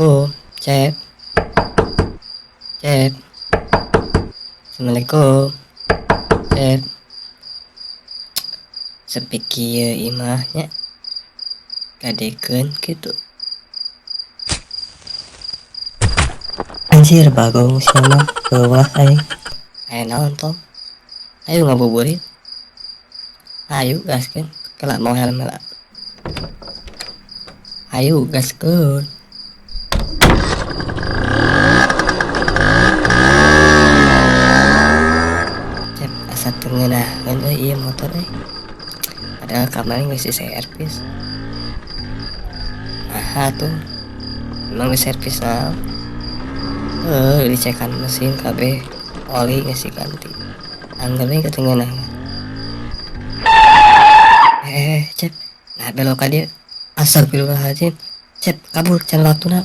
Assalamualaikum, Cep. Cep. Assalamualaikum. Cep. Sepi kieu imah nya. Gadekeun kitu. Anjir, bagong sia mah, leuwah aing. Aya naon, Tom? Ayo ngabuburit. Ayo gaskeun. Kela mau helm heula. Ayo gaskeun. Cep, asa teu ngeunaheun euy ieu motor euy. Padahal kamari geus diservis. Naha tuh? Emang geus servis naon? Heuh, dicekan mesin kabeh, oli geus diganti. Angger we teu ngeunaheun. Cep, nah belok ka dieu. Astagfirullahaladzim. Cep, kabur can waktuna.